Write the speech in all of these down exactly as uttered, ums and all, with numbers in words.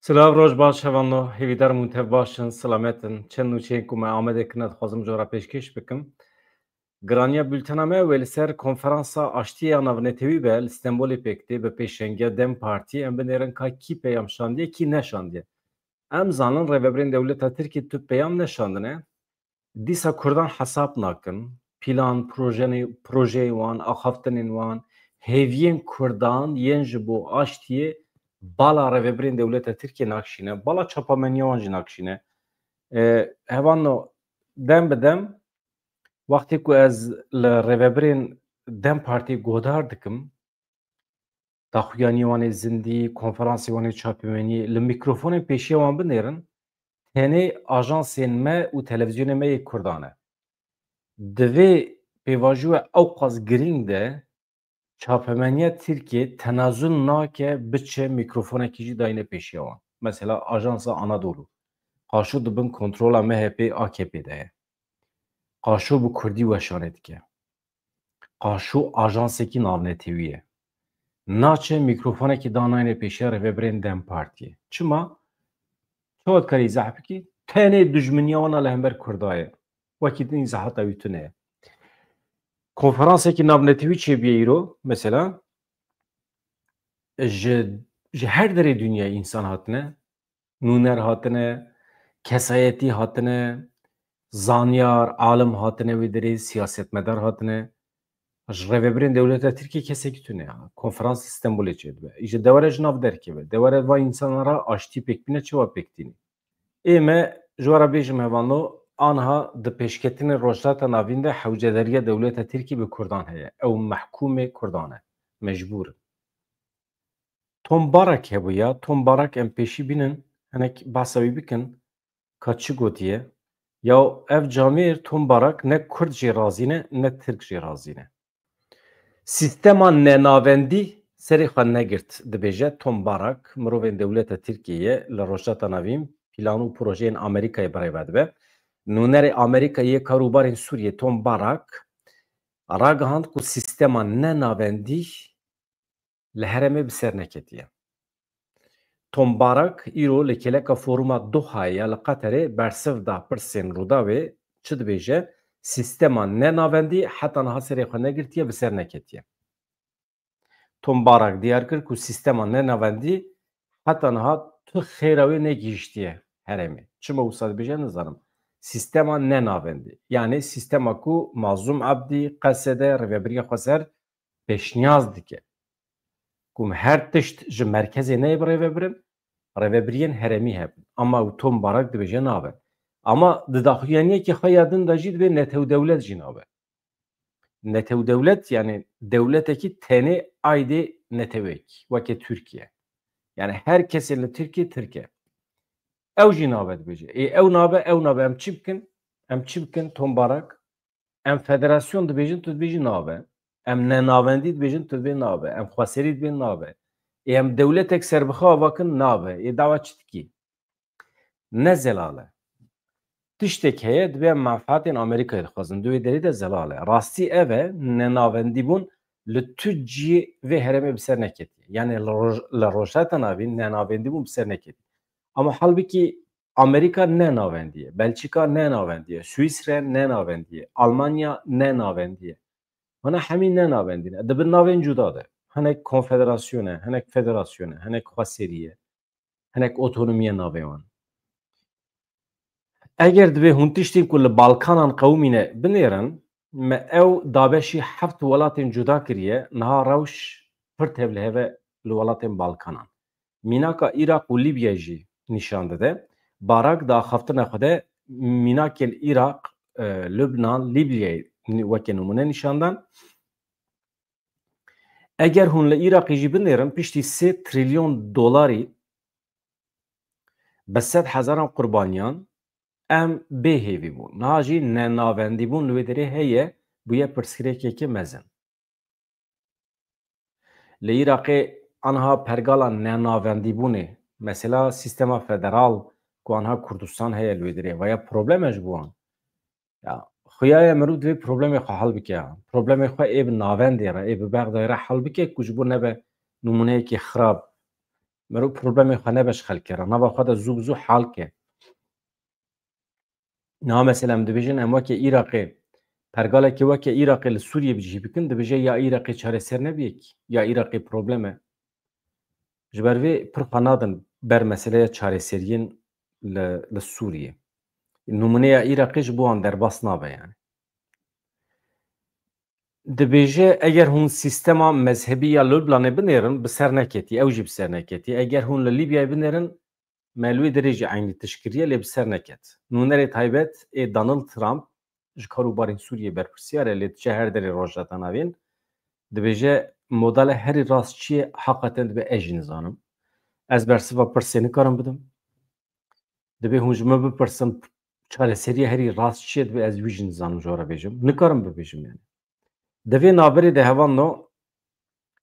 Silav, roj baş, hevalno, hêvîdar im hûn tev baş in, silamet in. Çend nûçeyên ku me Amedê kirine dixwazim ji we re pêşkêş bikim. Giraniya bultena me wê li ser konferansa aştiyê ya navnetewî be li Stenbolê pêk tê, bi pêşengiya DEM Partî. Em binêrin ka kî peyam şandiye, kî neşandiye. Em zanin rêvebirên dewleta Tirkiyê tu peyam neşandine. Dîsa Kurdan hesab nakin. Plan, projenê-, projeyên wan, axaftinên wan, hêviyên Kurdan yên ji bo aştiyê bala rêvebirên dewleta Tirkiyê nakişîne, bala çapameniya wan jî nakişîne. E, hevalno, dem bi dem, wextê ku ez li rêvebirên DEM Partiyê guhdar dikim, daxuyaniyê wan ê zindî, konferansê wan ê çapemeniyê, li mîkrofonên pêşiya wan binêrin, tenê ajansên me û televîzyonê me yê Kurdan e. Di vê pêvajoya ewqas girîng de çapemeniya Tirkiyê tenazul nake biçe mîkrofonekî jî dayne pêşiya wan. Mesela Ajansa Anadolu. Qaşo di bin kontrola M H P A K P de ye. Qaşo bi Kurdî weşanê dike. Qaşo ajansekî navnetewî ye. Naçe mîkrofonekî danayne pêşiya rêvebirên DEM Partiyê. Çima? Çawa dikarî îzah bikî? Tenê dijminiya wana li hember Kurda ye. Wekî din îzahata wî tune ye. Konferansekî navnetewî çêbûye îro, mesela, ji, ji her derê dinyayê însan hatine, nûner hatine, kesayetî hatine, zanyar, alim hatine wê derê, siyasetmedar hatine. Ji rêvebirên dewleta Tirkiyê kesekî tune ya. Konferans Stenbolê çêdibe. Îje dewere ji nav derkeve. Dewere va însanan re aştî pêk bîne, çawa pêk tîne? Ê me ji we re bêjim hevalno, anha di pêşketinên Rojhilata Navîn de hewcedariya dewleta Tirkiyê bi Kurdan heye. Ew mehkûmê Kurdan e. Mecbûr in. Tom Barak hebûya. Tom Barak em pêşî bînin, hinek behsa wî bikin, ka çi gotiye. Ya ev camêr Tom Barak ne Kurd jê razî ne, ne Tirk jê razî ne. Sîstema nenavendî serê xwe negirt, dibêje Tom Barak, mirovên dewleta Tirkiyê ye li Rojhilata Navîn, plan û projeyên Amerîkayê birêve dibe. Nûnerê Amerîkayê yê karûbarên Sûriyê Tom Barak ragihand ku sîstema nenavendî li herêmê bi ser neketiye. Tom Barak îro li kêleka foruma Dohayê ya li Qeterê bersiv da pirsên Rûdawê, çi dibêje? Sîstema nenavendî heta niha serê xwe negirtiye, bi ser neketiye. Tom Barak diyar kir ku sîstema nenavendî heta niha tu xêra wê negihiştiye herêmê. Çima wisa dibêje nizanim. Sîstema nenavendî. Yanî sîstema ku Mazlûm Ebdî, Qesede, Rêvebiriya Xweser pêşniyaz dike. Ku her tişt ji merkezê neyê birêvebirin, rêvebiriyên herêmî hebin. Ama ew Tom Barak dibêje nabe. Ama di daxuyaniyekî xwe ya din de jî dibê netew dewlet jî nabe. Netew dewlet, yanî dewletekî tenê aydê netewekî, weke Tirkiye. Yanî her kesê li Tirkiye Tirk e. Ew jî nabe dibêje. Ê ew nabe, ew nabe, em çi bikin? Em çi bikin Tom Barak? Em federasyon dibêjin, tu dibêjî nabe. Em nenavendî dibêjin, tu dibê nabe. Em xweserî dibê nabe. Ê em dewletek serbixwe ava kin, nabe. Ê dawa çi dikî? Ne zelal e. Tiştek heye, dibê em menfaatên Amerîkayê dixwazin. Di wê derê de zelal e. Rastî ev e, nenavendîbûn li tu cihê vê herêmê bi ser neketiye. Yanî li Roj-, li Rojhilata Navîn nenavendîbûn bi ser neketiye. Ama halbikî Amerîka ne navendiye, Belçîka ne navendiye, Swîsre ne navendiye, Almanya ne navendiye. Hana hemî ne navendî ne. Di bin navên cuda de. Hinek konfederasyon e, hinek federasyon e, hinek xweserî ye, hinek otonomî ye navê wan. Eger divê hûn tiştên ku li Balkanan qewimîne binêrin, me ew dabeşî heft welatên cuda kiriye, niha rewş pir tevlihev e li welatên Balkanan. Mînaka Iraq û Libya jî nîşan dide. Barak di axaftina xwe de mînakên Iraq, e, Lubnan, Libyayê ni-, weke nimûne nîşan dan. Eger hûn li Iraqê jî binêrin, piştî sê trilyon dolarî bi sed hezaran qurbaniyan, em bê hêvî bûn. Niha jî nenavendîbûn li wê derê heye, bûye pirsgirêkeke mezin. Li Iraqê anha pergala nenavendîbûnê, mesela sîstema federal ku anha Kurdistan heye li wê derê, vaya problem e ji bo wan. Ya, xuya ye mirov divê problemê xwe hel bike. Problemê xwe ê bi navendê re, ê bi Bexdayê re hel bike ku ji bo nebe nimûneyekê xirab Mero problemê xwe nebe ji xelkê re. Nava xwe de zû bi zû hal ke. Niha mesela em dibêjin em weke Iraqê, pergalekê weke Iraqê li Sûriyê bi cihî bikin, dibêje ya Iraqê çareser nebiye kî, ya Iraqê problem e. Ji ber vê pir xwe nadin ber meseleya çareseriyên li, li Sûriyê. Nûmuneya Iraqê ji bo wan derbas nabe yani. Dibêje eger hûn sîstema mezhebî ya Lubnanê binêrin, bi ser neketî, ew jî bi ser neketî. Eger hûn li Lîbyayê binêrin, me li wê derê jî eynî tişt kiriye, lê bi ser neket. Nûnerê taybet ê Donald Trump ji karûbarên Sûriyê berpirsiyar e, lê diçe her derê Rojhilata Navîn. Dibêje modela herî rast çi ye, heqeten dibe ez jî nizanim. Ez bersiva pirsê nikarim bidim. Dibê hûn ji min bipirsin, çareseriya herî rast çi ye, dibê ez wî jî nizanim ji we re bêjim. Nikarim bibêjim yani. Di vê navberê de hevalno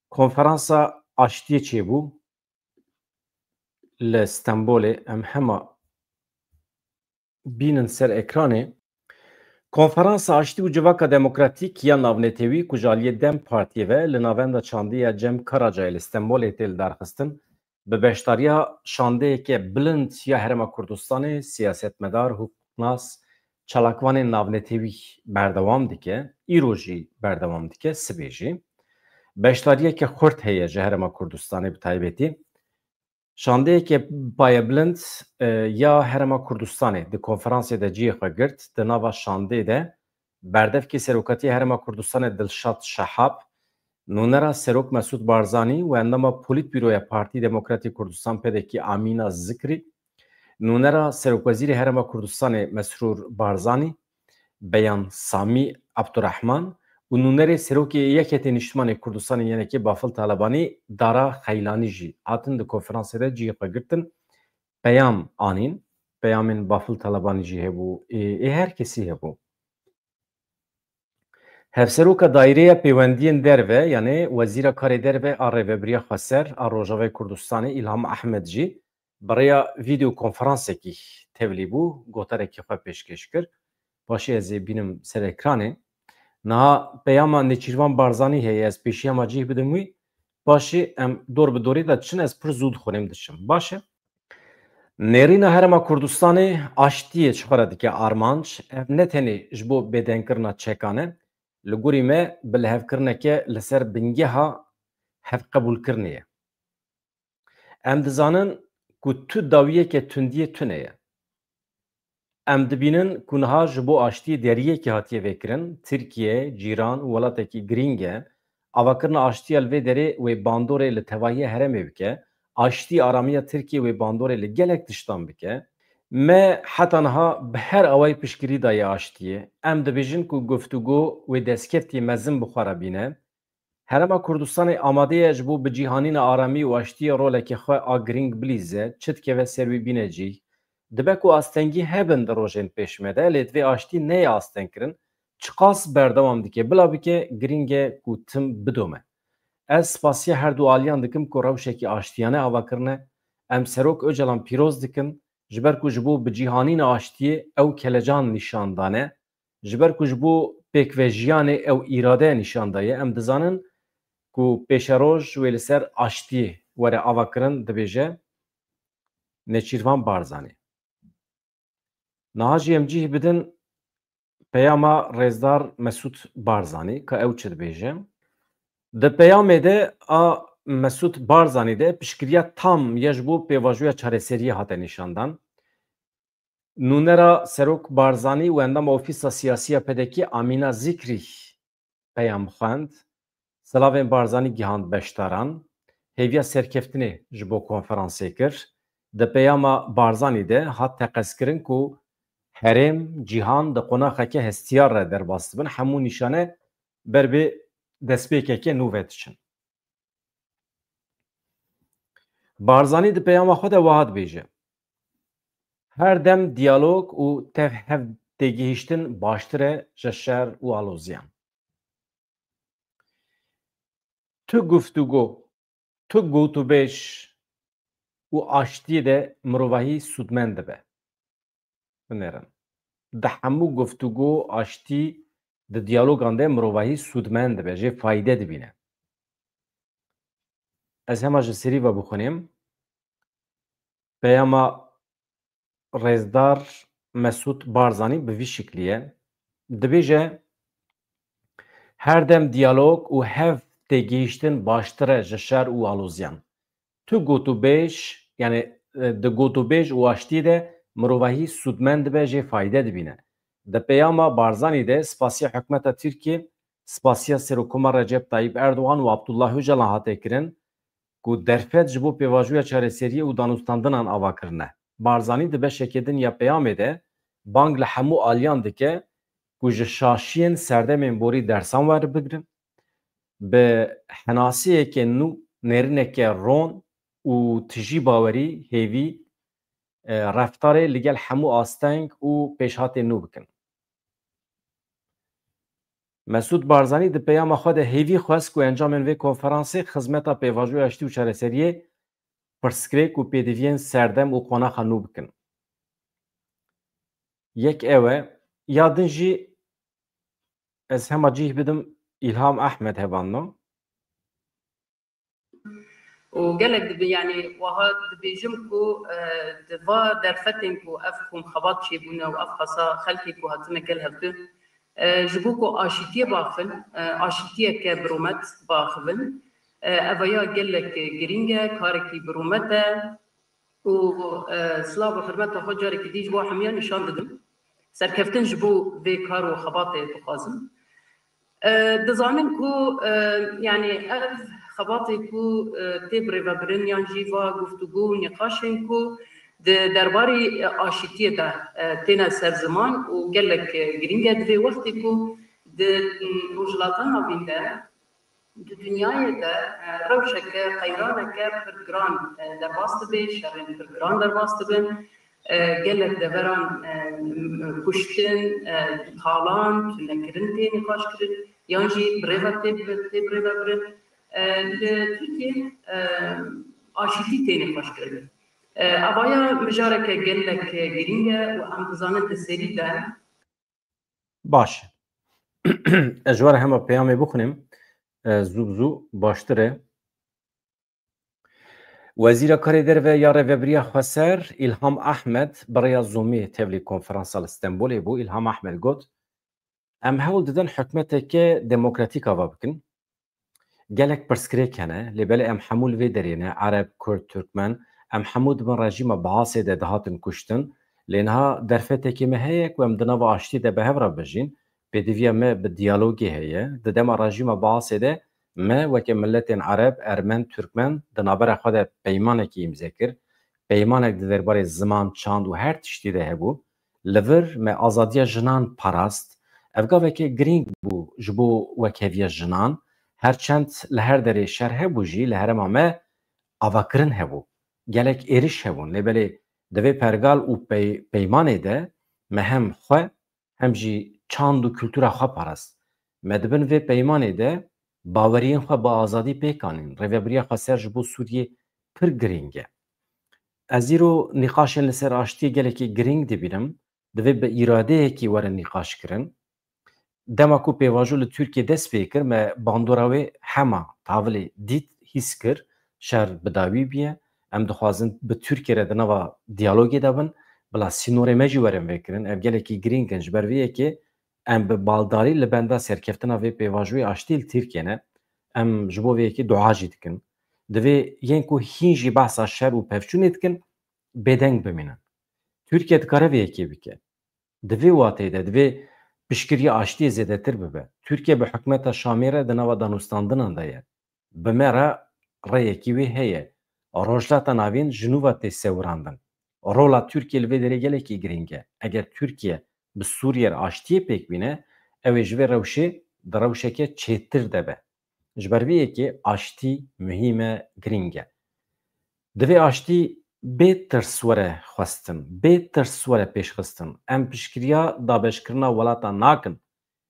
konferansa aştiyê çêbû li Stenbolê. Em hema bînin ser ekranê. Konferansa Aştî û Civaka Demokratîk ya Navnetewî ku ji aliyê DEM Partiyê ve li navenda çandê ya Cem Karacayê li Stenbolê tê lidarxistin, bi beşdariya şandeyeke bilind ya Herêma Kurdistanê, siyasetmedar, hukuknas, çalakvanên navnetewî berdewam dike, îro jî berdewam dike, sibê jî. Beşdariyeke xurt heye ji Herêma Kurdistanê bi taybetî. Şandeyeke payebilind, e, ya Herêma Kurdistanê di konferansê de cihê xwe girt. Di nava şandê de berdevkê Serokatiya Herêma Kurdistanê Dilşad Şehab, nûnera Serok Mesûd Barzanî û endama Polîtbîroya Partî Demokratî Kurdistan, P D K, Amîna Zikrî, nûnera Serokwezîrê Herêma Kurdistanê Mesrûr Barzanî, Beyan Samî Abdurrahman û nûnerê Serokê Yeketê Niştimanê Kurdistanê Y N K Bafil Talebanî, Dara Xeylanî jî hatin di konferansê de cihê xwe girtin, peyam anîn. Peyamên Bafil Talebanî jî hebû, ê, ê her kesî hebû. Hevseroka Daîreya Pêwendiyên Derve, yanê Wezîra Karê Derve a Rêvebiriya Xweser a Rojavayê Kurdistanê, Îlham Ehmed jî bi rêya vîdeo konferansekî tevlî bû, gotarekî xwe pêşkêş kir. Paşê ez ê bînim ser ekranê. Niha peyama Nêçîrvan Barzanî heye, ez pêşiya ma cih bidim wî. Paşê em dor bi dorê de diçin, ez pir zû dixwînim diçim. Baş e. Nêrîna Herêma Kurdistanê aştiyê ji xwe re dike armanc. Ev ne tenê ji bo bêdengkirina çekan e, li gorî me bilihevkirineke li ser bingeha hevqebûlkirinê ye. Em dizanin ku tu dawiyeke tundiyê tune ye. Em dibînin ku niha ji bo aştiyê deriyekê hatiye vekirin, Tirkiye, cîran û welatekî girîng e. Avakirina aştiya li vê derê wê bandorê li tevahiya herêmê bike, aştî aramiya Tirkiyê wê bandorê li gelek tiştan bike. Me heta niha bi her awayî piştgirî daye aştiyê. Em dibêjin ku guftûgo wê destkeftî mezin bi xwe re bîne. Herêma Kurdistanê amade ye ji bo bi cîhanîna aramî û aştiyê roleke xwe a girîng bilîze, çi dikeve ser wî bîne cî. Dibe ku astengî hebin di rojên pêş me de, lê divê aştî neyê astengkirin. Çiqas berdewam dike, bila bike, girîng e ku tim bidome. Ez spasiya her du aliyan dikim ku rewşekî aştiyane ava kirine. Em Serok Ocalan pîroz dikin, ji ber ku ji bo bi cîhanîna aştiyê ew kelecan nîşan dane, ji ber ku ji bo pêkvejiyanê ew îrade nîşan daye. Em dizanin ku pêşeroj wê li ser aştiyê were avakirin, dibêje Nêçîrvan Barzanî. Niha jî em cih bidin peyama Rêzdar Mesûd Barzanî, ka ew çi dibêje. Di peyamê de a Mesûd Barzanî de piştgiriya tam ya ji bo pêvajoya çareseriyê hate nîşandan. Nûnera Serok Barzanî û endama Ofîsa Siyasî ya P D K Amîna Zikrî peyam xwend, silavên Barzanî gihand beşdaran, hêviya serkeftinê ji bo konferansê kir. Di peyama Barzanî de hat teqezkirin ku herêm, cîhan di qonaxeke hestiyar re derbas dibin, hemû nîşane ber bi destpêkeke nû ve diçin. Barzanî di peyama xwe de wiha dibêje, her dem diyalog û tev hev têgihiştin baştir e ji şer û aloziyan. Tu guftûgo, tu gotûbêj û aştiyê de mirovahî sûdmend dibe. Binêrin. Di hemû guftûgo, aştî, di diyalogan de mirovahî sûdmend dibe, jê fayde dibîne. Ez hema ji serî ve bixwînim. Peyama rêzdar Mesûd Barzanî bi vî şiklî ye. Dibêje, her dem diyalog û hev têgihîştin baştir e ji şer û aloziyan. Tu gotûbêj, yani, e, di gotûbêj û aştiyê de mirovahî sûdmend dibe, jê fayde dibîne. Di peyama Barzanî de spasiya hikûmeta Tirkiyê, spasiya Serokkomar Recep Tayyip Erdogan û Abdullah Ocalan hate kirin, ku derfet ji bo pêvajoya çareseriyê û danûstandinan ava kirine. Barzanî di beşekê din ya peyamê de bang li hemû aliyan dike ku ji şaşiyên serdemên borî dersan werbigirin, bi henasiyeke nû, nêrîneke ron û tijî bawerî, hêvî, e, reftarê li gel hemû asteng û pêşhatên nû bikin. Mesûd Barzanî di peyama xwe de hêvî xwest ku encamên vê konferansê xizmeta pêvajoya aştî û çareseriyê pirsgirêk û pêdiviyên serdem û qonaxa nû bikin. Yek ew e, ya din jî ez hema cih bidim Îlham Ehmed hevalno. Û gelek dibi, yani, wiha dibêjim ku, e, di va derfetên ku ev komxebat çêbûne û ev qasa xelkê ku hatine gel hev du, e, ji bo ku aşîtiyê baxivin, e, aşîtiyeke biromet baxivin, e, ev ya gelek girîng e, karekî biromet e. Û, e, silav û hurmeta xwe carekî dî ji bo hemiya nîşan didim. Serkeftin ji bo vê kar û xebatê dixwazim. E, dizanin ku, e, yani ev xebatê ku, e, tê birêvebirin yan jî va guftûgû û nîqaşên ku di derbarê, e, aşîtiyê de, e, têne ser ziman û gelek, e, girîng e di vê wextê ku di, m, Rojhilata Navîn de, di dinyayê de, e, rewşeke, qeyraneke pir giran, e, derbas dibe, şerên pir giran derbas dibin. E, gelek deveran, e, m-, kuştin, e, talan, tunekirin tê nîqaşkirin, yan jî birêve tê bi-, tê birêvebirin. E, li Tirkiyê, e, aşîtî tê nîqaşkirin. E, evaya mijareke gelek girîng e û em dizanin di serî de Baş e. Ez ji we re hema peyamê bixwînim. E, zû bi zû baştir e. Wezîra Karê Derve ya Rêvebiriya Xweser, Îlham Ehmed, bi rêya Zoomê tevlî konferansa li Stenbolê bû. Îlham Ehmed got, em hewl didin hikûmeteke demokratîk ava bikin. Gelek pirsgirêk hene, lê belê em hemû li vê derê ne, Ereb, Kurd, Tirkmen, em hemû di bin rejîma Baasê de dihatin kuştin. Lê niha derfetekê me heye ku em di nava aştî de bi hev re bijîn. Pêdiviya me bi diyalogê heye. Di dema rejîma Baasê de me weke miletên Ereb, Ermen, Tirkmen di navbera xwe de peymanekî îmze kir. Peymanek di derbarê ziman, çand û her tiştî de hebû. Li vir me azadiya jinan parast. Ev gaveke girîng bû ji bo wekheviya jinan. Her çend li her derê şer hebû jî, li herêma me avakirin hebû. Gelek êriş hebûn. Lê belê di vê pergal û pey-, peymanê de me hem xwe hem jî çand û kultura xwe parast. Me di bin vê peymanê de baweriyên xwe bi azadî pêk anîn. Rêvebiriya Xweser ji bo Sûriyê pir girîng e. Ez îro nîqaşên li ser aştiyê gelekî girîng dibînim. Divê bi îradeyekî werin nîqaşkirin. Dema ku pêvajo li Tirkiyê dest pê kir, me bandora wê hema tavilê dît, hîs kir, şer bi dawî bûye. Em dixwazin bi Tirkiyê re di nava diyalogê de bin, bila sînorê me jî werin vêkirin. Ev gelekî girîng in. Ji ber vê yekê em bi baldarî li benda serkeftina vê pêvajoyê aştî li Tirkiyê ne. Em ji bo vê yekê dua jî dikin. Divê yên ku hîn jî behsa şer û pevçûnê dikin, bêdeng bimînin. Tirkiye dikare vê yekê bike. Di vê wateyê de divê piştgiriya aştiyê zêdetir bibe. Tirkiye bi hikûmeta Şamê re di nava danûstandinan de ye. Bi me re rêyekî wê heye. Rojhilata Navîn ji nû ve tê sewirandin. Rola Tirkiye li vê derê gelekî girîng e. Eger Tirkiye bi Sûriye re aştiyê pêk bîne, ew ê ji vê rewşê di rewşeke çêtir de be. Ji ber vê yekê aştî muhîm e, girîng e. Divê aştî bê tirs were xwestin, bê tirs were pêşxistin. Em piştgiriya dabeşkirina welatan nakin,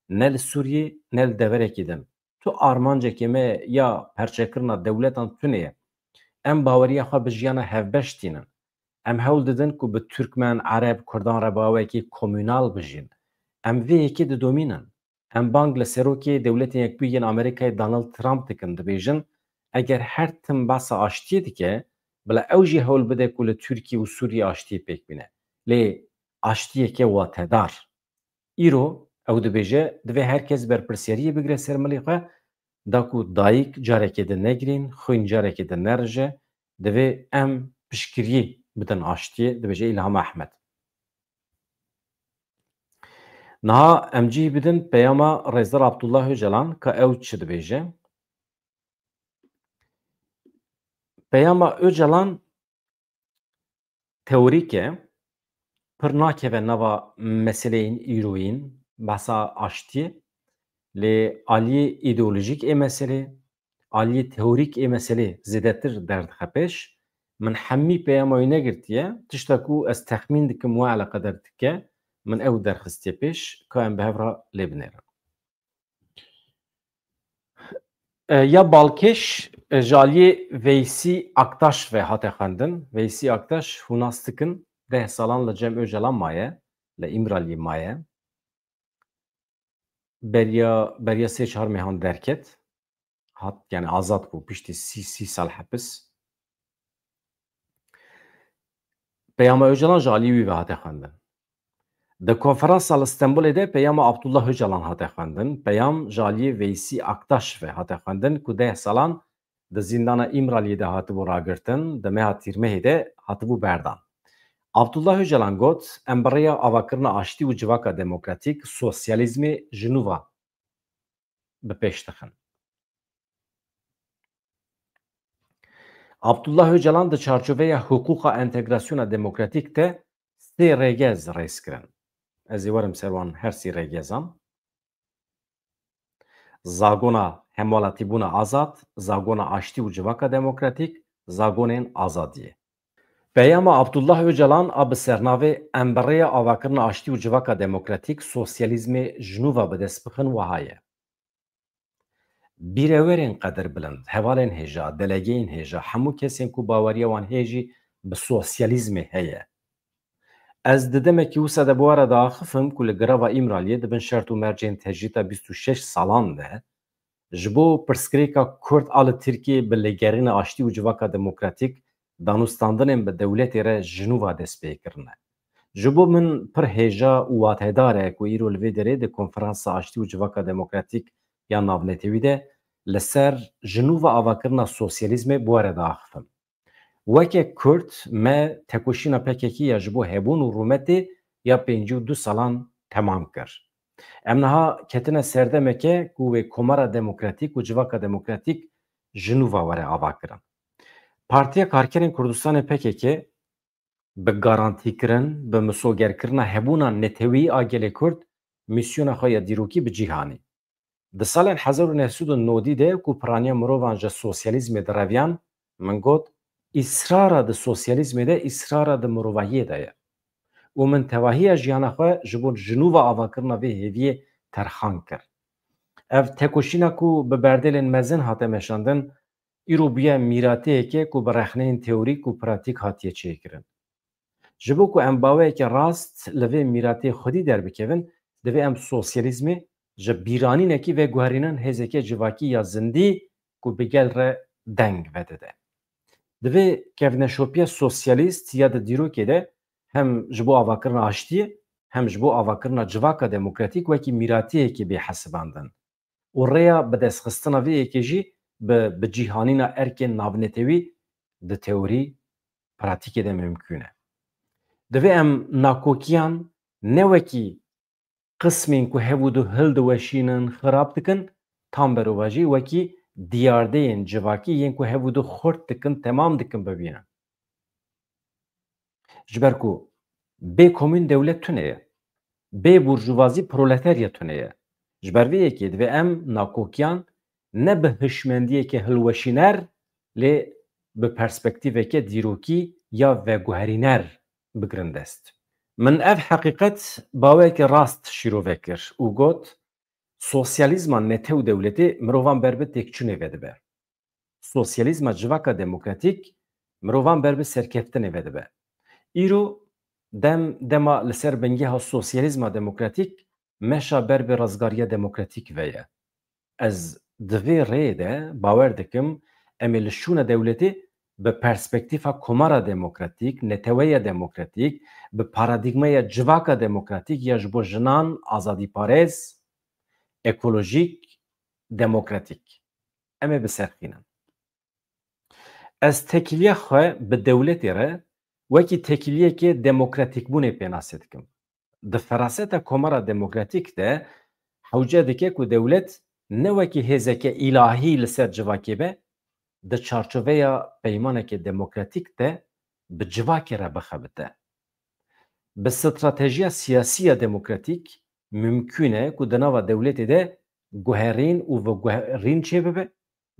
ne li Sûriyê, ne li deverekî din. Tu armancekê me ya perçekirina dewletan tune ye. Em baweriya xwe bi jiyana hevbeş tînin. Em hewl didin ku bi Tirkmen, Ereb, Kurdan re bi awekî komûnal bijîn. Em vê yekê didomînin. Em bang li Serokê Dewletên Yekbûyî yên Amerîkayê Donald Trump dikin, dibêjin, eger her tim behsa aştiyê dike, Bila ew jî hewl bide ku li Tirkiye û Sûriye aştiyê pêk bîne. Lê aştiyeke watedar. Îro ew dibêje, divê her kes berpirsiyariyê bigire ser milê xwe, da ku dayik carekê din negirîn, xwîn carekê din nerije, divê em piştgiriyê bidin aştiyê, dibêje Îlham Ehmed. Niha em cih bidin peyama Rêzdar Abdullah Ocalan, ka ew çi dibêje. Peyama Ocalan teorîk e, pir nakeve nava meseleyên îroyîn, behsa aştiyê, lê aliyê îdeolojîk ê meselê, aliyê teorîk ê meselê zêdetir derdixe pêş. Min hemî peyama wî negirtiye, tişta ku ez texmîn dikim we eleqedar dike, min ew derxistiye pêş, ka em bi hev re lê binêrin. E, ya balkêş, e, ji aliyê Veysî Aktaş ve hate xwendin. Veysî Aktaş, hûn nas dikin, deh salan li Cem Ocalan maye, li Îmraliyê maye. Beriya, beriya sê çar mehan derket. Hat, yani azad bû, piştî sî, sî sal hepis. Peyama Ocalan ji alî wî ve hate xwendin. Di konferansa li Stenbolê de peyama Abdullah Ocalan hate xwendin. Peyam ji aliyê Veysî Aktaş ve hate xwendin ku deh salan di zîndana Îmraliyê de hatibû ragirtin, di meha Tîrmehê de hatibû berdan. Abdullah Ocalan got, em bi rêya avakirina aştî û civaka demokratîk, sosyalîzmê ji nû ve bi pêş dixin. Abdullah Ocalan di çarçoveya hiqûqa entegrasyona demokratîk de sê rêgez rêz kirin. Ez ê werim ser wan her sê rêgezan. Zagona hemwelatîbûna azad, zagona aştî û civaka demokratîk, zagonên azadiyê. Peyama Abdullah Ocalan a bi sernavê Em bi rêya avakirina aştî û civaka demokratîk sosyalîzmê ji nû ve bi dest bixin wiha ye. Bîrewerên qedirbilind, hevalên hêja, delegeyên hêja, hemû kesên ku baweriya wan hê jî bi sosyalîzmê heye. Ez di demekî wisa de bi we re diaxifim ku li girava Îmraliyê di bin şert û mercên tecrîta bîst û şeş salan de ji bo pirsgirêka Kurd a li Tirkiyê bi lêgerîna aştî û civaka demokratîk danûstandinên bi dewletê re ji nû ve dest pê kirine. Ji bo min pir hêja û watedar e ku îro li vê derê di Konferansa Aştî û Civaka Demokratîk ya Navnetewî de li ser ji nû ve avakirina sosyalîzmê bi we re diaxifim. Weke Kurd me tekoşîna P K K ya ji bo hebûn û rûmetê ya pêncî û du salan temam kir. Em niha ketine serdemeke ku wê Komara Demokratîk û Civaka Demokratîk ji nû ve were avakirin. Partiya Karkerên Kurdistanê P K K bi garantîkirin, bi misogerkirina hebûna neteweyî a gelê Kurd mîsyona xwe ya dîrokî bi cih anî. Di salên hezar û neh sed û nodî de ku piraniya mirovan ji sosyalîzmê direviyan, min got, îsrara di sosyalîzmê de îsrara di mirovahiyê de ye. Û min tevahiya jiyana xwe ji bo ji nû ve avakirina vê hêviyê terxan kir. Ev tekoşîna ku bi berdêlên mezin hate meşandin, îro bûye mîratiyeke ku bi rexneyên teorîk û pratîk hatiye çêkirin. Ji bo ku em baweyeke rast li vê mîratê xwedî derbikevin, divê em sosyalîzmê ji bîranînekî veguherînin hêzeke civakî ya zindî ku bi gel re deng vedide. Divê kevneşopiya sosyalîst ya di dîrokê de hem ji bo avakirina aştiyê, hem ji bo avakirina civaka demokratîk wekî mîratiyekê bê hesibandin. Û rêya bidestxistina vê yekê jî bi bicîhanîna erkên navnetewî di teorî, pratîkê de mimkûn e. Divê em nakokiyan ne wekî qismên ku hev û du hildiweşînin, xirab dikin, tam berovajî wekî diyardeyên civakî yên ku hev û du xurt dikin, temam dikin, bibînin. Ji ber ku bê komîn dewlet tune ye, bê burjuvazî proleterya tune ye. Ji ber vê yekê divê em nakokiyan ne bi hişmendiyeke hilweşîner, lê bi perspektîveke dîrokî ya veguherîner bigirin dest. Min ev heqîqet baweyeke rast şîrove kir û got, sosyalîzma netew dewletê mirovan ber bi têkçûnê vedibe. Sosyalîzma civaka demokratîk mirovan ber bi serkeftinê vedibe. Îro dem dema li ser bingeha sosyalîzma demokratîk meşa ber bi rizgariya demokratîk ve ye. Ez di vê rêyê de bawer dikim, em ê li şûna dewletê bi perspektîfa komara demokratîk, neteweya demokratîk, bi paradîgmaya civaka demokratîk ya ji bo jinan azadîparêz, ekolojîk, demokratîk. Em ê biserxînin. Ez tekîliya xwe bi dewletê re wekî tekîliyeke demokratîkbûnê pênasê dikim. Di feraseta komara demokratîk de hewce dike ku dewlet ne wekî hêzeke îlahî li ser civakê be, di çarçoveya peymaneke demokratîk de bi civakê re bixebite. Bi stratejiya siyasî ya demokratîk mimkûn e ku di nava dewletê de guherîn û veguherîn çêbibe,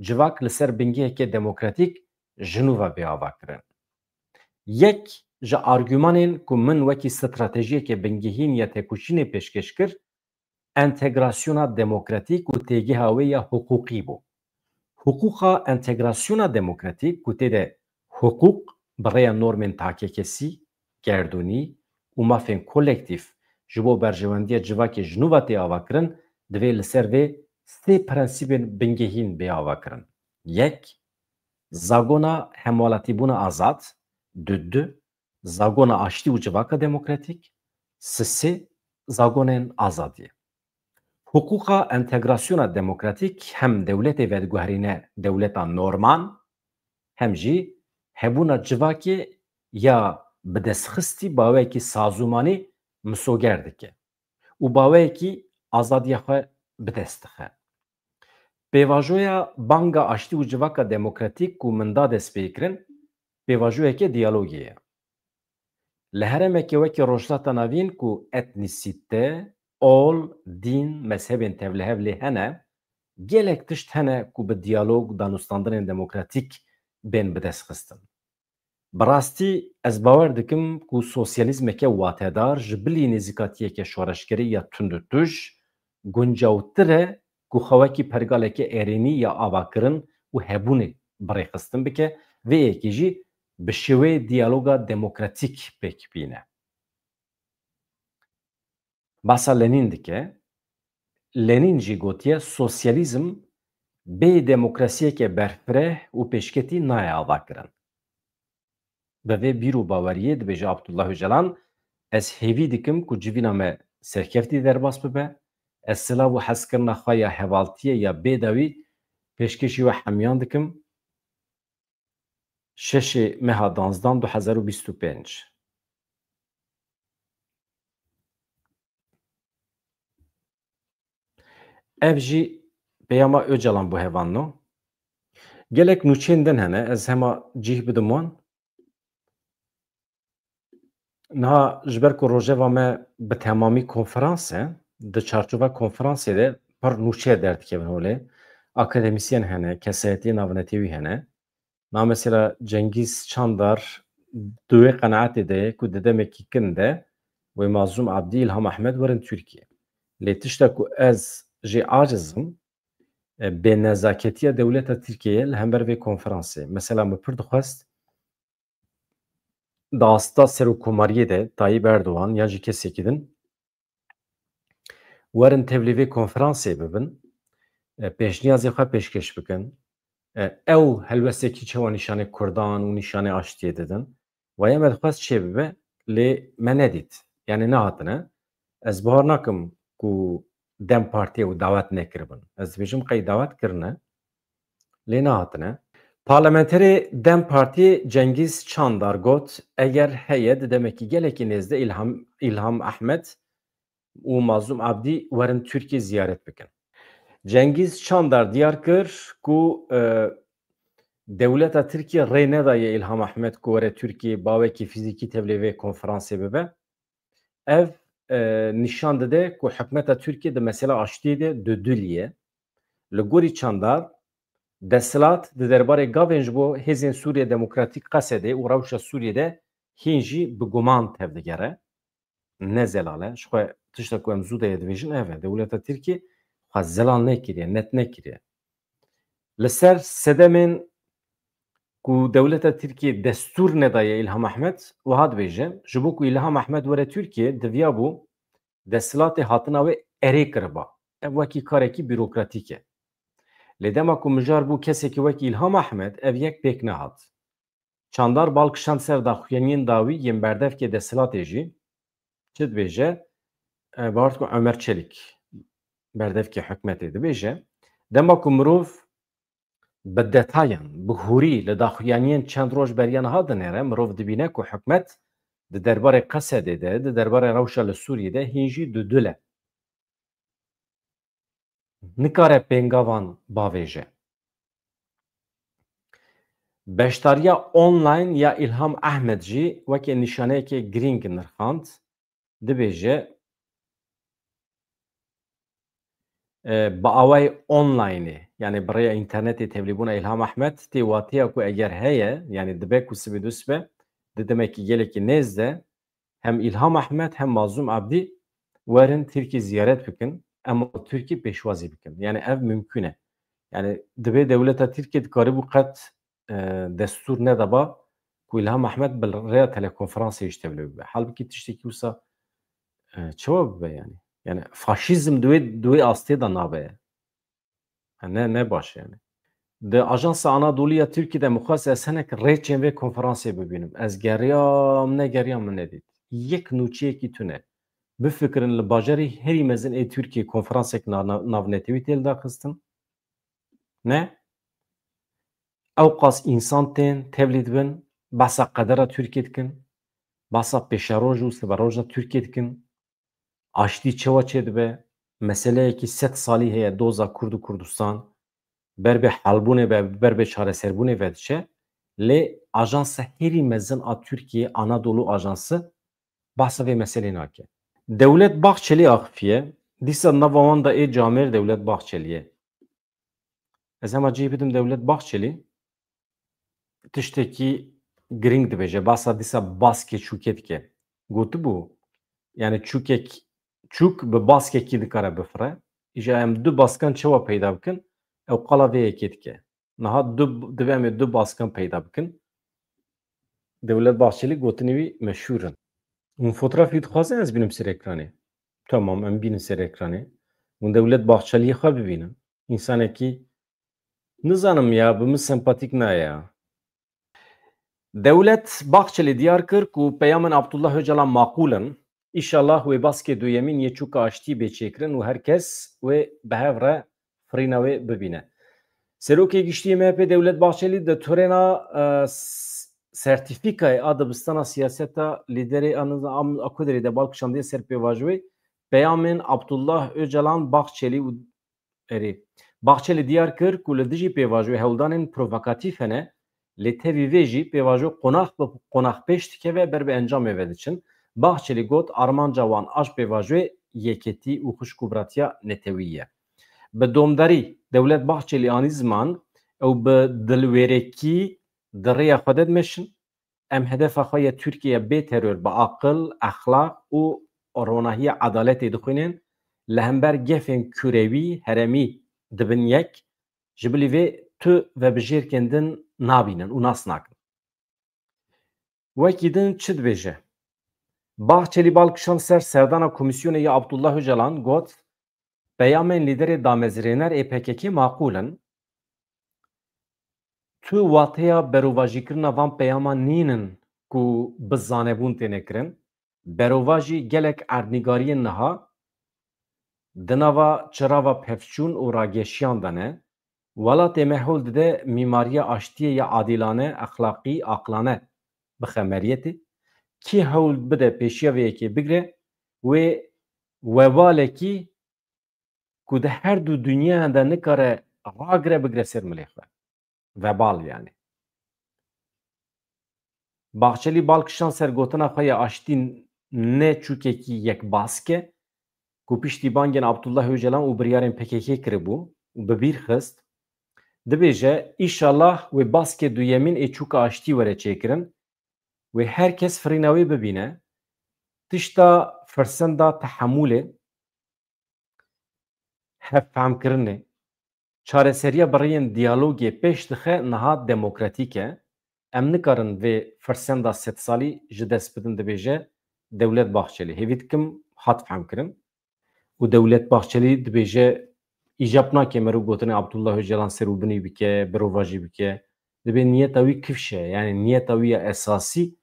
civak li ser bingeheke demokratîk ji nû ve bê avakirin. Yek ji argûmanên ku min wekî stratejiyeke bingehîn ya tekoşînê pêşkêş kir, entegrasyona demokratîk û têgeha wê ya hiqûqî bû. Hiqûqa entegrasyona demokratîk ku tê de hiqûq bi rêya normên takekesî, gerdûnî û mafên kolektîf ji bo berjewendiya civakê ji nû ve tê avakirin, divê li ser vê sê prensîbên bingehîn bê avakirin. Yek, zagona hemwelatîbûna azad, du du, zagona aştî û civaka demokratîk, sisê zagonên azadiyê. Hiqûqa entegrasyona demokratîk hem dewletê vediguherîne dewleta normal, hem jî hebûna civakê ya bidestxistî baweyekî sazûmanî misoger dike û baweyekî azadiya xwe bi dest dixe. Pêvajoya banga aştî û civaka demokratîk ku min da destpêkirin, pêvajoyeke diyalogê ye. Li herêmeke wekî Rojhilata Navîn ku etnîsîte, ol, dîn, mezhebên tevlihev lê hene, gelek tişt hene ku bi diyalog, danûstandinên demokratîk bên bidestxistin. Bi rastî ez bawer dikim ku sosyalîzmeke watedar ji bilî nêzîkatiyeke şoreşgerî ya tund û tuj guncawtir e ku xwe wekî pergaleke erênî ya avakirin û hebûnê bi rêxistin bike, vê yekê jî bi şêweyê diyaloga demokratîk pêk bîne. Bahsa Lenîn dike. Lenîn jî gotiye, sosyalîzm bê demokrasiyeke berfireh û pêşketî nayê avakirin. Bi vê bîr û baweriyê dibêje Abdullah Ocalan, ez hêvî dikim ku civîna me serkeftî derbas bibe. Ez silav û hezkirina xwe ya hevaltiyê ya bê dawî pêşkêşî we hemiyan dikim. Şeşê meha danzdan du hezar û bîst û pênc. Ev jî peyama Ocalan bû hevalno. Gelek nûçeyên din hene, ez hema cih bidim wan. Niha ji ber ku rojeva me bi temamî konferans e, di çarçova konferansê de pir nûçe derdikevin holê. Akademîsyen hene, kesayetiyên navnetewî hene. Na mesela Cengîz Çandar di wê qenaetê de ye ku di demekî kin de wê Mazlûm Abdî, Îlham Ehmed werin Tirkiye. Lê tişta ku ez jê aciz im, e, bênezaketiya dewleta Tirkiyeyê li hember vê konferansê. Mesela min pir dixwest di asta serokkomariyê de Tayyip Erdogan yan jî kesekî din werin tevlî vê konferansê bibin, e, pêşniyazê xwe pêşkêş bikin. E, ew helwestekî çawa nîşanê Kurdan û nîşanê aştiyê didin. Waya me dixwest çê bibe, lê me nedît. Yanî nehatine. Ez bawer nakim ku DEM Partiyê û dawet nekiribin. Ez dibêjim qey dawet kirine, lê nehatine. Parlamenterê DEM Partiyê Cengîz Çandar got, eger heye di demekî gelekî nêz de Îlham, Îlham Ehmed û Mazlûm Abdî werin Tirkiyê ziyaret bikin. Cengîz Çandar diyar kir ku, e, dewleta Tirkiyê rê nedaye Îlham Ehmed ku were Tirkiyê bawekî fîzîkî tevlê vê konferansê bibe. Ev, e, nîşan dide ku hikûmeta Tirkiyê di mesela aştiyê de dudilî ye. Li gorî Çandar, desthilat di derbarê gavên ji bo Hêzên Sûriye Demokratîk, Qesedê û rewşa Sûriyê de hîn jî bi guman tevdigere. Ne zelal e. Ji xwe tişta ku em zû de yê dibêjin ev e. Dewleta Tirkiyê xwe zelal nekiriye, net nekiriye. Li ser sedemên ku dewleta Tirkiyê destûr nedaye Îlham Ehmed, wiha dibêje, ji bo ku Îlham Ehmed were Tirkiyê, diviyabû desthilatê hatina wê erê kiriba. Ev wekî karekî bîrokratîk e. Lê dema ku mijar bû kesekî wekî Îlham Ehmed, ev yek pêk nehat. Çandar bal kişand ser daxuyaniyên dawî yên berdevkê desthilatê jî. Çi dibêje? E, Bawer dikim Ömer Çelik, berdevkê hikûmetê, dibêje, dema ku mirov bi detayan, bi hûrî li daxuyaniyên çend roj beriya niha dinêre, mirov dibîne ku hikûmet di derbarê Qesedê de, di derbarê rewşa li Sûriyê de hîn jî dudil e. Nikare pêngavan bavêje. Beşdariya online ya Îlham Ehmed jî weke nîşaneyeke girîng nirxand. Dibêje, e, bi awayê onlineê, yanî bi rêya înternetê tevlîbûna Îlham Ehmed tê wateya ku eger heye, yanî dibe ku sibê dusibe, di demekî gelekî nêz de hem Îlham Ehmed hem Mazlûm Ebdî werin Tirkî ziyaret bikin, em li Tirkî pêşwazî bikin. Yanî ev mimkûn e. Yanî dibê dewleta Tirkî dikarîbû qet, e, destûr nedaba ku Îlham Ehmed bi rêya telekonferansê ji tevlî bibe. Halbikî tiştekî wisa, e, çawa bibe yanî? Yanî faşîzm di wê, di wê astê de nabe. Ne, ne baş e yanî. Di Ajansa Anadolu ya Tirkî de mixwest ez hinek rêçên vê konferansê bibînim. Ez geriyam, negeriyam, min nedît. Yek nûçeyekî tune. Bifikirin, li bajarê herî mezin ê Tirkiyê konferansek na-, na-, navnetewî tê lidarxistin. Ne? Ewqas însan tên, tevlî dibin, behsa qedera Tirkiyê dikin, behsa pêşeroj û siberoja Tirkiyê dikin. Aştî çawa çêdibe? Meseleyekî sed salî heye doza Kurd û Kurdistan. Ber bi helbûnê ve, ber bi çareserbûnê ve diçe. Lê ajansa herî mezin a Tirkiyê, Anadolu Ajansı, behsa vê meselê nake. Dewlet Bahçelî axifiye, dîsa nava wan de ê camêr Dewlet Bahçelî ye. Ez hema cihê bidim Dewlet Bahçelî, tiştekî girîng dibêje. Basa dîsa baskê çûkê dike. Gotibû, yanî çûkek, çûk bi baskekî dikare bifire. Îja em du baskan çawa peyda bikin? Ew qala vê yekê dike. Niha du, divê em ê du baskan peyda bikin. Dewlet Bahçelî gotinê wî meşhûr in. Hûn fotografî dixwazin ez bînim ser ekranê? Tamam, em bînin ser ekranê. Hûn Dewlet Bahçelî xwe bibînin. Însanekî, nizanim ya, bi min sempatîk naye ya. Dewlet Bahçelî diyar kir ku peyamên Abdullah Ocalan maqûl in. Îşallah wê baskê duyemîn yê çûka aştî bê çêkirin û her kes wê bi hev re firîna wê bibîne. Serokê Giştî yê M H P Dewlet Bahçelî di torêna, e, s-, sertîfîkayê a dibistana siyaseta lîderê a niza-, am-, a ku derê de bal kişandiye ser pêvajoyê peyamên Abdullah Ocalan, Bahçelî û Erê, Bahçelî diyar kir ku li dijî pêvajoyê hewldanên provokatîf hene, lê tevî vê jî pêvajo qonax bi qonax pêş dikeve, ber bi encamê ve diçin. Bahçelî got, armanca wan a ji pêvajoyê yeketî û xwişk û biratiya netewî ye. Bi domdarî, Dewlet Bahçelî anî ziman, ew bi dilwêrekî di rêya xwe de dimeşin. Em hedefa xwe ya Tirkiye bê teror, bi aqil, exlaq û ronahiya edaletê dixwînin, li hember gefên kurewî, heremî dibin yek, ji bilî vê tu vebijêrkên din nabînin û nas nakin. Wekî din çi dibêje? Bahçelî bal kişand ser serdana komîsyonê ya Abdullah Ocalan, got, peyamên lîderê damezrêner ê P K K maqûl in. Tu wateya berovajîkirina van peyaman nînin ku bi zanebûn têne kirin. Berovajî gelek erdnîgariyên niha di nava çirava pevçûn û rageşiyan de ne. Welatê me hewl dide mîmariya aştiyê ya adîlane, exlaqî, aqilane bixe meriyetê. Kî hewl bide pêşiya vê yekê bigre, wê webalekî ku di her du dinyayan de nikare ragire, bigire ser milê xwe. Vebal yanî. Bahçelî bal kişand ser gotina xwe ya aştî ne çûkekî yekbask e, ku piştî bangên Abdullah Ocalan û biryarên P K K kiribû û bi bîr xist. Dibêje, Îşallah wê baskê duyemîn ê çûka aştî were çêkirin, wê her kes firîna wê bibîne. Tişta firsenda tehemûlê, hevfehmkirinê, çareseriya bi rêyên diyalogê pêş dixe niha demokratîk e. Em nikarin vê firsenda sedsalî ji dest bidin, dibêje Dewlet Bahçelî. Hêvî dikim hat fehmkirin. Û Dewlet Bahçelî dibêje, îcab nake meriv gotinê Abdullah Ocalan ser û binî bike, berovajî bike. Dibê niyeta wî kifş e, yani niyeta wî ya esasî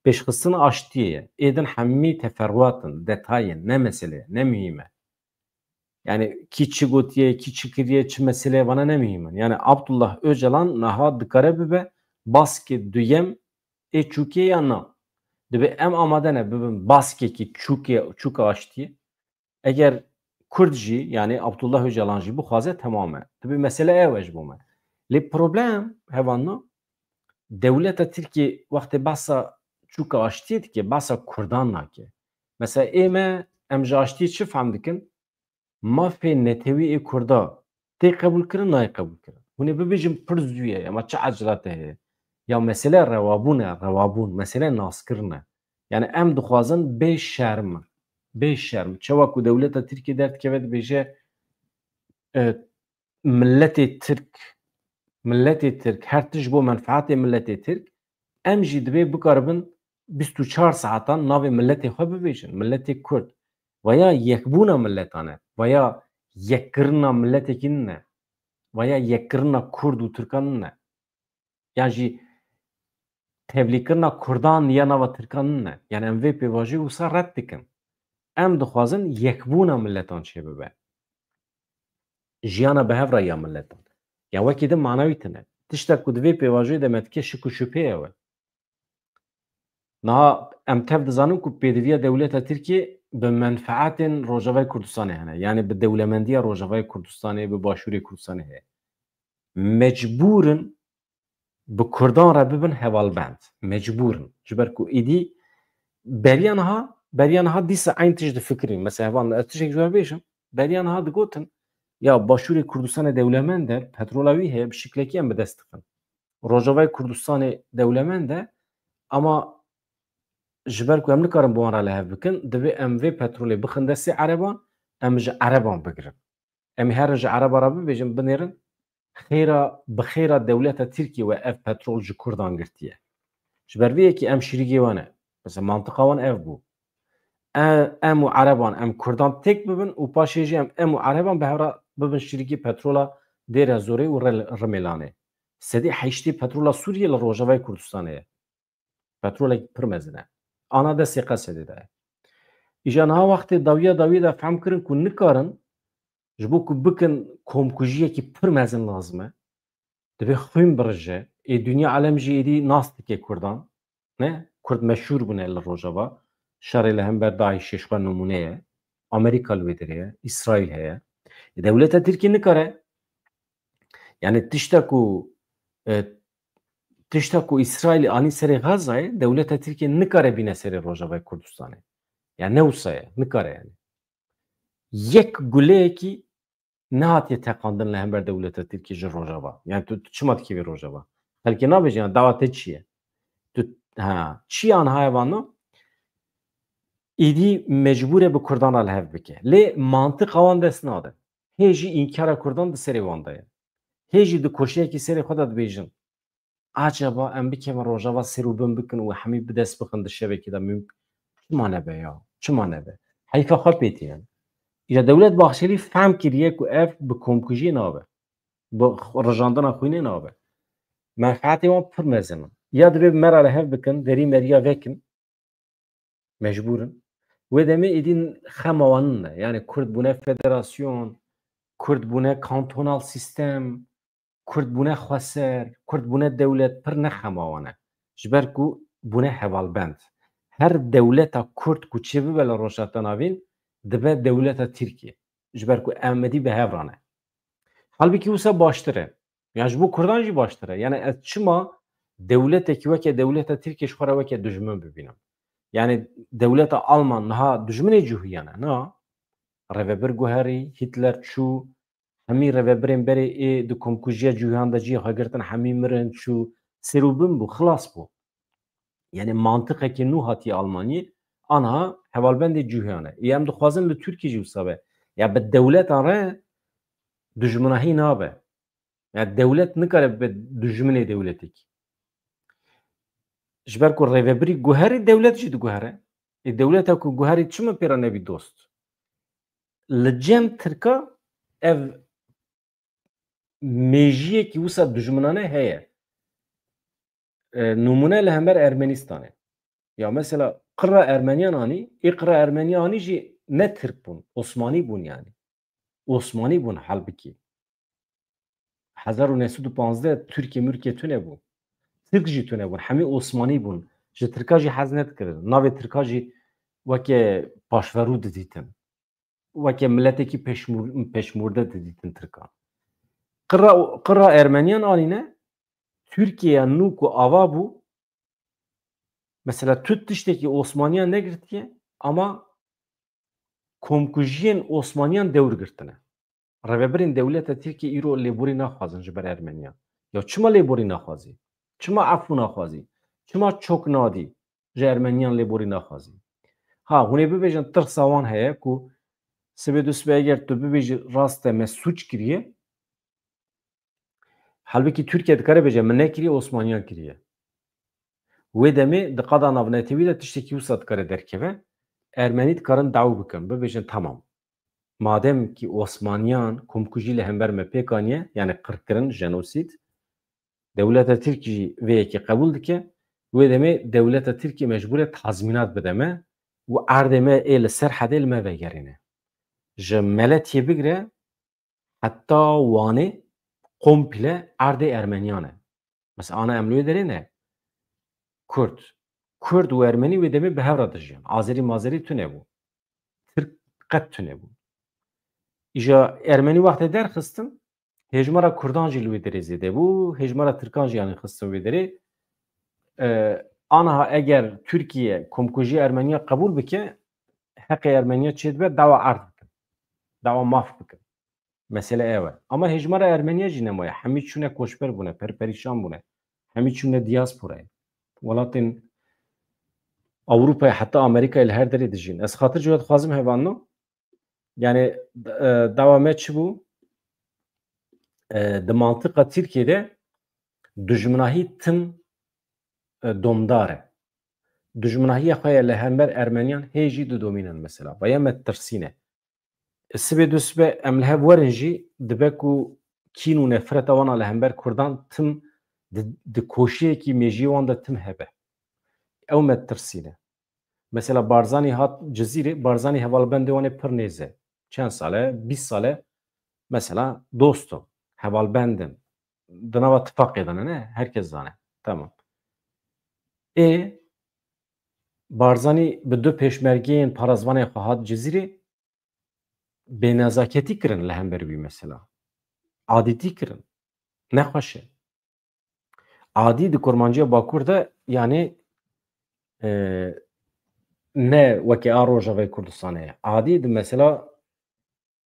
pêşxistina aştiyê ye. Ê din hemî teferruat in, detay in, ne mesele ye, ne muhîm e. Yani kî çi gotiye, kî çi kiriye, çi mesele ye, vana ne muhîm in. Yani Abdullah Ocalan niha dikare bibe baskê duyem ê çûkê ya na. Dibê em amade ne bibin baskekî çûkê, çûka aştiyê. Eger Kurd jî, yani Abdullah Ocalan jî bixwaze, temam e. Dibê mesele ew e ji bo me. Lê problem hevalno, dewleta Tirkiyê wextê behsa çûka aştiyê dike, behsa Kurdan nake. Mesela ê me, em ji aştiyê çi fehm dikin? Mafê netewî ê Kurda tê qebûlkirin, nayê qebûlkirin? Hûn ê bibêjin pir zû ye, ama çi ecele te heye? Ya mesele rewabûn e, rewabûn, mesele naskirin e. Yani em dixwazin bê şerm, bê şerm. Çawa ku dewleta Tirkiyê derdikeve dibêje, e, milletê Tirk, milletê Tirk, her tişt ji bo menfaatê milletê Tirk, em jî divê bikaribin bîst û çar saetan navê milletê xwe bibêjin, milletê Kurd. Veya yekbûna milletan e, veya yekkirina milletekî nine, veya yekkirina Kurd û Tirkan nine. Yan jî tevlîkirina Kurdan ya nava Tirkan nine. Yani em vê pêvajoyê wisa red dikin. Em dixwazin yekbûna milletan çêbibe. Jiyana bi hev re ya milletan. Ya wekî din mana wî tune. Tiştek ku di vê pêvajoyê de me dike şik û şubhê ew e. Niha em tev dizanin ku pêdiviya dewleta Tirkiyê bi menfaetên Rojavayê Kurdistanê hene. Yani bi dewlemendiya Rojavayê Kurdistanê, bi Başûrê Kurdistanê heye. Mecbûr in bi Kurdan re bibin hevalbend. Mecbûr in. Ji ber ku êdî beriya niha, beriya niha dîsa eyn tişt difikirîn. Mesela hevalno, ez tiştek ji we bêjim. Beriya niha digotin, ya Başûrê Kurdistanê dewlemend e, petrola wî heye, bi şiklekî em bi dest dixin. Rojavayê Kurdistanê dewlemend e, ama ji ber ku em nikarin bi wan re li hev bikin, divê em vê petrolê bixin destê Ereban, em ji Ereban bigirin. Em ê herin ji Ereba re bibêjin, binêrin, xêra, bi xêra dewleta Tirkiyê we ev petrol ji Kurdan girtiye. Ji ber vê yekê em şirîkê we ne. Mesela mantiqa wan ev bû. E-, em û Ereban, em Kurdan têk bibin û paşê jî em, em û Ereban bi hev re bibin şirîkê petrola Dêra Zorê û Re-, Rimêlanê. Sedî heştê petrola Sûriyê li Rojavayê Kurdistanê ye. Petrolekî pir mezin e. Ana destê Qesedê de ye. Îja niha wextê dawiya dawiyê de fehm kirin ku nikarin ji bo ku bikin komkujiyekî pir mezin lazim e. Divê xwîn birije. Ê dinya alem jî êdî nas dike Kurdan. Ne? Kurd meşhûr bûne li Rojava. Şerê li hember DAIŞê ji xwe nimûne ye. Amerîka li wê derê ye. Îsraîl heye. Ê, dewleta Tirkiyê nikare. Yani tişta ku, e, tişta ku Îsraîlê anî serê Gazayê, dewleta Tirkiyê nikare bîne serê Rojavayê Kurdistanê. Yani ne wisa ye, nikare yani. Yek guleyekî nehatiye teqandin li hember dewleta Tirkiyê ji Rojava. Yani tu, tu çima dikevî Rojava? Xelkê nabêjin, yani dawa te çi ye? Tu, ha, çi ya niha hevalno? Êdî mecbûr e bi Kurdan re li hev bike. Lê mantiqa wan dest nade. Hê jî înkara Kurdan di serê wan de ye. Hê jî di koşeyekî serê xwe de dibêjin, acaba em bikevin Rojava ser û bin bikin û hemî bi dest bixin di şevekê de mumk-, çima nebe ya? Çima nebe? Heyfa xwe pê tînin. Îja dewlet Baxçelî fehm kiriye ku ev bi komkujiyê nabe. Bi xwe-, rijandina xwînê nabe. Menfaetê wan pir mezin in. Ya divê bi me re li hev bikin, derî meriya vekin, mecbûr in. Wê demê êdî xema wan ne. Yani Kurd bûne federasyon, Kurd bûne kantonal sîstem, Kurd bûne xweser, Kurd bûne dewlet, pir ne xema wan e. Ji ber ku bûne hevalbend. Her dewleta Kurd ku çêbibe li Rojhilata Navîn, dibe dewleta Tirkiyê. Ji ber ku em êdî bi hev re ne. Halbikî wisa baştir e. Ya ji bo Kurdan jî baştir e. Yani ez çima dewletekî weke dewleta Tirkiyê ji xwe re weke dijmin bibînim? Yani dewleta Alman niha dijminê cihûyan e? Na. Rêvebir guherî, Hitler çû, hemî rêvebirên berê ê di komkujiya cihûyan de cihê xwe girtin, hemî mirin, çû, ser û bin bû, xilas bû. Yani mantiqekî nû hatiye Almanyê, anha hevalbendê cihûyan e. Ê em dixwazin li Tirkiyê jî wisa be. Ya bi dewletan re dijminahî nabe. Ya dewlet nikare bibe dijminê dewletekî. Ji ber ku rêvebirî guherî, dewlet jî diguhere. Ê dewleta ku guherî çima pê re nebî dost? Li cem Tirka ev mêjiyekî wisa dijminane heye. e, nimûne li hember Ermenistanê. Ya mesela qira Ermeniyan anî, ê qira Ermeniyan anî jî ne Tirk bûn, Osmanî bûn yani. Osmanî bûn halbikî. Hezar û neh sed û panzdeh Tirkê Mirkê tune bû. Tirk jî tune bûn. Hemî Osmanî bûn. Ji Tirka jî hez nedikirin. Navê Tirka jî weke paşverû didîtin. Weke miletekî peşmûr-, peşmûrde didîtin Tirkan. Qira, qira Ermeniyan anîne, Tirkiye nû ku ava bû, mesela tu tiştekî Osmaniyan negirtiye, ama komkujiyên Osmaniyan dewr girtine. Rêvebirên dewleta Tirkiyê îro lêborî naxwazin ji ber Ermeniyan. Ya çima lêborî naxwazî? Çima efû naxwazî? Çima çok nadî? Ji Ermeniyan lêborî naxwazî. Ha, hûn ê bibêjin tirsa wan heye ku sibê du sibê eger tu bibêjî rast e me sûc kiriye, halbikî Tirkiye dikare bêje min nekiriye, Osmaniyan kiriye. Wê demê di qada navnetewî de tiştekî wisa dikare derkeve. Ermenî dikarin daw bikin, bibêjin tamam. Madem ki Osmaniyan komkujî li hember me pêk aniye, yani qirkirin, jenosîd, dewleta Tirk jî vê yekê qebûl dike, wê demê dewleta Tirkiyê mecbûr e tazmînat bide me û erdê me ê li Serhedê li me vegerîne. Ji Meletiyê bigire heta Wanê komple erdê Ermeniyan e. Mesela ana em li wê derê ne. Kurd. Kurd û Ermenî wê demê bi hev re dijiyan. Azerî mazerî tune bû. Tirk qet tune bû. Îja Ermenî wextê derxistin, hêjmara Kurdan jî li wê derê zêde bû, hêjmara Tirkan jî yanî xistin wê derê. E, aniha eger Tirkiye komkujî Ermeniya qebûl bike, heqê Ermeniya çêdibe, dawa erd bikin. Dawa maf bikin. Mesele ew e. Ama hêjmara Ermeniya jî nemaye. Hemî çûne koçber bûne, per perîşan bûne. Hemî çûne diasporayê. Welatên Ewropayê, heta Amerîkayê li her derê dijîn. Ez xatir ji we dixwazim hevalno. Yani, e, dawa me çi bû? E, di mantiqa Tirkiyê de dijminahî tim, e, domdar e. Dijminahiya xwe ye li hember Ermeniyan hê jî didomînin mesela. Vaya me tirsîne. Sibê du sibe em li hev werin jî dibe ku kîn û nefreta wana li hember Kurdan tim di, di koşiyekî mêjiyê wan de tim hebe. Ew me tirsîne. Mesela Barzanî hat Cizîrê, Barzanî hevalbendê wan ê pir nêz e. Çend sal e? Bîst sal e. Mesela dost in, hevalbend in. Di nava tifaqê de ne, ne? Herkes zane. Tamam. Ê Barzanî bi du pêşmergeyên parazvanê xwe hat Cizîrê, bênezaketî kirin li hember wî mesela. Adîtî kirin. Nexweş e. Adî di Kurmanciya Bakur de, yani, e, ne weke a Rojavayê Kurdistanê ye. Adî di mesela,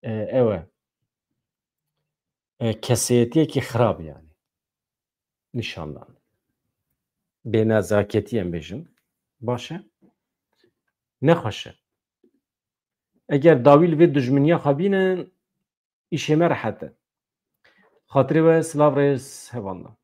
e, ew e, e, keseyetiyekî xirab yani. Nîşan dan. Bênezaketî em bêjin. Baş e? Nexweş e. Eger dawî li vê dijminiya xwe bînin, îşê me rehet e. Xatirê we silav rêz hevalna.